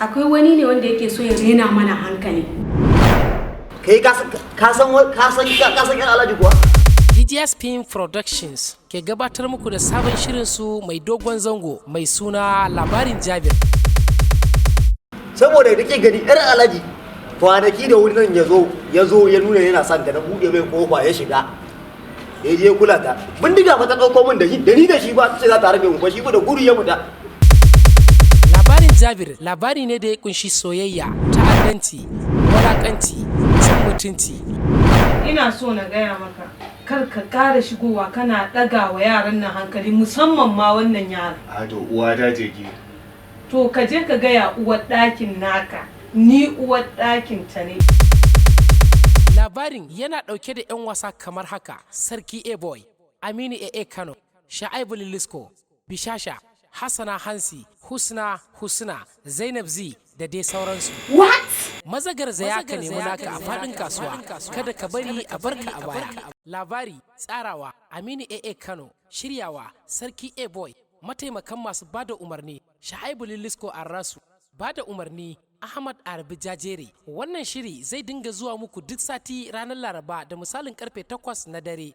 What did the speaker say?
Akwai wani ne wanda yake so ya rena mana hankali. Kai, ka san ka san ka san ka san yan Alhaji kuwa? DJS Film Productions ke gabatar muku da sabon shirin su mai dogon zango mai suna Labarin Jabir. Saboda da ke gani yar Alhaji, kwanaki da wuri nan ya zo ya nuna yana son ta, na buɗe mai kofa ya shiga, ya je kula ta, bindiga fa ta ɗauko min da shi, da ni da shi ba ce za ta harbe mu ba, shi ba da gudu ya fita. Labarin Jabir labari ne da ya kunshi soyayya, ta'addanci, walakanci, cin mutunci. Ina so na gaya maka, kar ka ƙara shigowa kana ɗaga wa yaran nan hankali, musamman ma wannan yaran. A to, uwa ta ce ki. To, ka je ka gaya uwar ɗakin naka, ni uwar ɗakin ta ne. Labarin yana ɗauke da 'yan wasa kamar haka: Sarki A-Boy, Aminu AA Kano, Sha'aibu Lilisko, Bishasha, Hassana Hansi, Husna Husna, Zainab Z da dai sauransu. What? Maza garzaya ka nemi naka a faɗin kasuwa, kada ka bari a barka a baya. Labari, tsarawa, Aminu AA Kano, shiryawa, Sarki A-Boy, mataimakan masu bada umarni, Sha'aibu Lilisko Arrasu, bada umarni, Ahmad Arabi Jajere. Wannan shiri zai dinga zuwa muku duk sati ranar Laraba da misalin karfe 8 na dare.